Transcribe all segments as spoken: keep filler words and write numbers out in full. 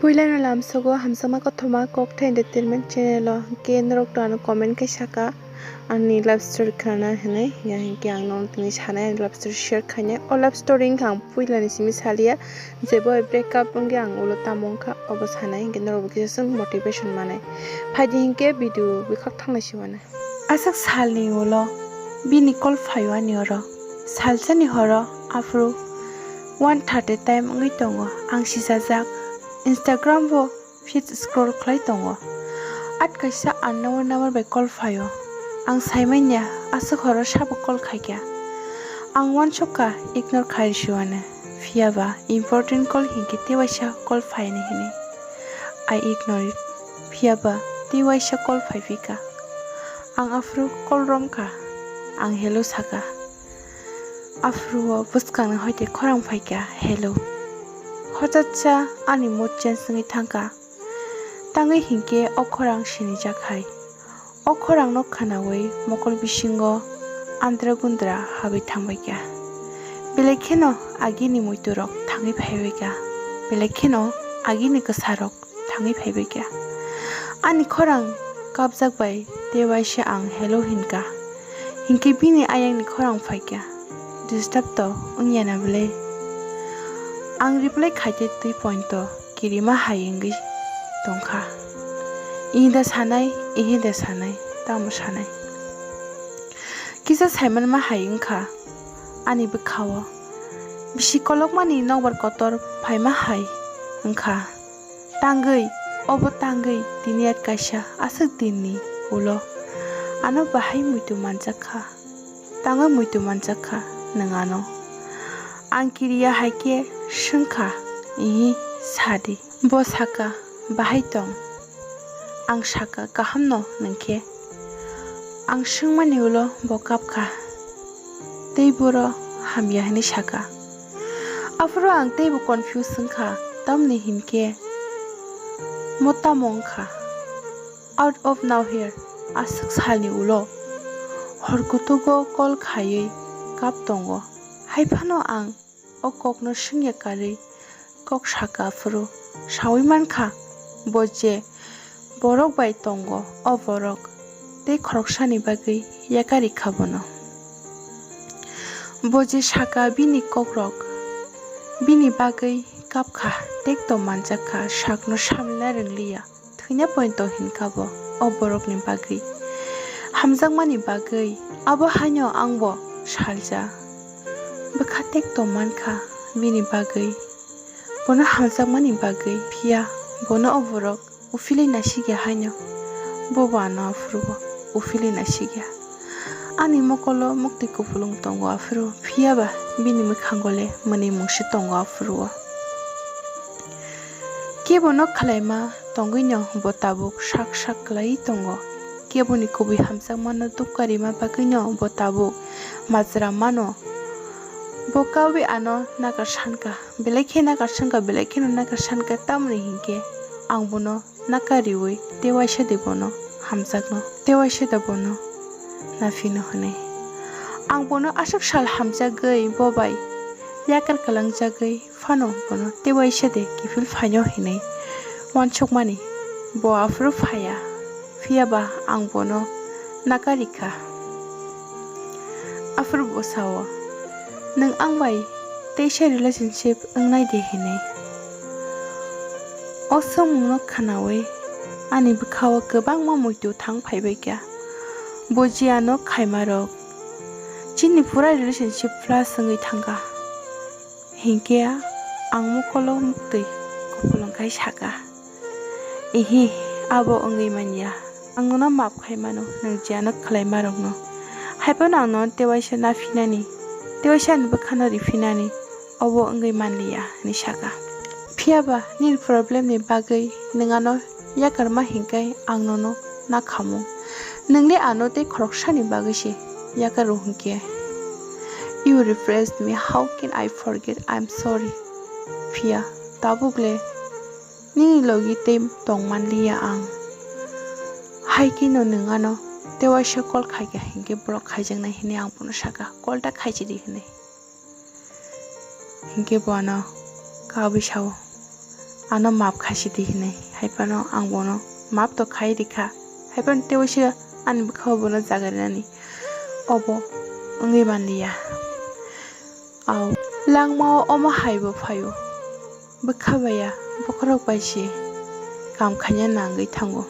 Puilano lamsogo hamjakma kothoma Kokthai Entertainment channel o, hwnkhe norok to ano comment khai saka ani love story khna hinwi, ya hwnkhe ang nono tini sanai ani love story share khainai. O love story wngkha ang puilani simi salia, je boy break up wngkhe ang ulo tamo wngkha obo sanai, hwnkhe norokbo kisa chwng motivation manai. Phaidi hwnkhe video bwkhak thanglai siwanai. Aswk salni ulo bini call phaio ani oro. Salsani horo aphuru one thirty time wngwi tongo. Ang sisajak Instagram bo feed scroll khlai tongo. At kaisa unknown number bai call phaio. Ang saimanya aswk horo sabo call khaikha. Ang uansukha ignore khai rwsiwano. Phiyaba important call hinkhe tewaisa call phaini hwnwi. I ignore it. Phiyaba tewaisa call phaiphikha. Ang aphuru call romkha. Ang hello sakha. Aphuru o bwskangni hoite khorang phaikha, hello. Hotatsa ani mood change wngwi thangkha. Tangwi hinkhe o khorang sinijak hai. O khorangno khwnawi mokol bisingo andra gundra habwi thangbaikha. Belai kheno agini muiturok thangwi phaibaikha. Belai kheno agini kwsarok thangwi phaibaikha. Ani khorang kapjak bai tewaisa ang hello hinkha. Hinkhe bini ayangni khorang phaikha. Disturb to wngya na bwle? Ang reply khaite twi pointo kirima hai wngwi tongkha. Ihi da sanai, ihi da sanai, tamo sanai. Kisa saimanma hai wngkha ani bwkhao. Bisi kolokmani nokbar kotor phaima hai wngkha. Tangwi, obo tangwi tini at kaisa aswk dinni ulo ano bahai muitu manjak kha. Tangwi muitu manjak kha nwng ano. Ang kiriya hai khe swngkha, ihi sadi. Bo sakha, bahai tong? Ang sakha, kaham no nwng khe? Ang swngmani ulo bo kapkha. Tei boro hamya hwnwi sakha. Aphuru ang teibo confuse wngkha, tamni hinkhe mo tamo wngkha? Out of nowhere, aswk salni ulo hor kutugo call khaiwi kap tongo. Haiphano ang o kokno swngya karwi kok sakha aphuru saui mankha, bo je borok bai tongo, o borok tei khoroksani bagwi yakarwi kha bono. Bo je sakha bini kokrok, bini bagwi kapkha, tekto manjakha, sakno samlina rwngliya. Thwina poito hinkha bo o borokni bagwi. Hamjakmani bagwi abo haino angbo salja. Bwkha tekto mankha bini bagwi. Bono hamjakmani bagwi, phiya bono o borok uphilwi nasikya haino. Bobo ano aphuru bo uphilwi nasikya. Ani mokolo muktwi kupulung tongo aphuru, phiyaba bini mwkhango le mwnwi mungsi tongo aphuru o. Kebo no khlaima tongwino bo tabuk sak sak kwlaiwi tongo. Keboni kubui hamjakmano dukha rima bagwino bo tabuk majra mano. Bo kaui ano nakar sankha, belai khe nakar sankha, belai kheno nakar sankha, tamoni hinkhe ang bono nakar riui tei waisa de bono hamjakno, tei waisa de bono naphino hwnwi. Ang bono aswk sal hamjagwi bo bai yakar kwlangjagwi phano bono tei waisa de kiphil phaino hinwi uansukmani bo aphuru phaiya, phiyaba ang bono nakar rikha. Aphuru bo sao, "Nwng ang bai teisa relationship wngnai de," hinwi. O swngmungno khwnaui ani bwkhao kwbangma muitu thang phaibaikha. Bo je ano khaimarok chini pura relationship plus wngwi thangkha. Hinkhe ang mokolo muktwi kupulung khai sakha, "Ihi, abo wngwi manya. Ang nono map khai mano, nwng je ano khlaimarokno. Haiphano ang nono tewaisa naphinani, tewaisa ani bwkhano riphinani, obo wngwi manliya," hinwi sakha. Phiyaba nini problemni bagwi nwng ano yakarma hinkhe ang nono nakhamu. Nwng le ano tei khoroksani bagwi se yakar rw hinkhe. You refused me, how can I forget? I'm sorry. Phiya, tabuk le nini logi tei tong manliya ang. Hai kheno nwng ano tewaisa call khaikha hinkhe borok khaijaknai hinwi ang bono sakha, call ta khaisidi hinwi. Hinkhe bo ano kabui sao, ano maap khaisidi hinwi. Haiphano ang bono maap to khai rikha. Haiphano teibo se ani bwkhao bono jaga rinani obo wngwi manliya. Au, langmao omo haibo phaio. Bwkha baya bokhorok bai se kam khaina nangwi thango.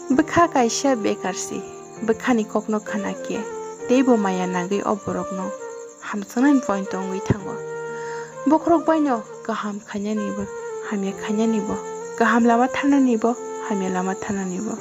Bwkha kaisa bekar se, bwkhani kokno khna khe teibo maya nangwi o borokno hamjaknani point wngwi thango. Bokhorok baino kaham khainanibo, hamya khainanibo, kaham lama thananibo, hamya lama thananibo.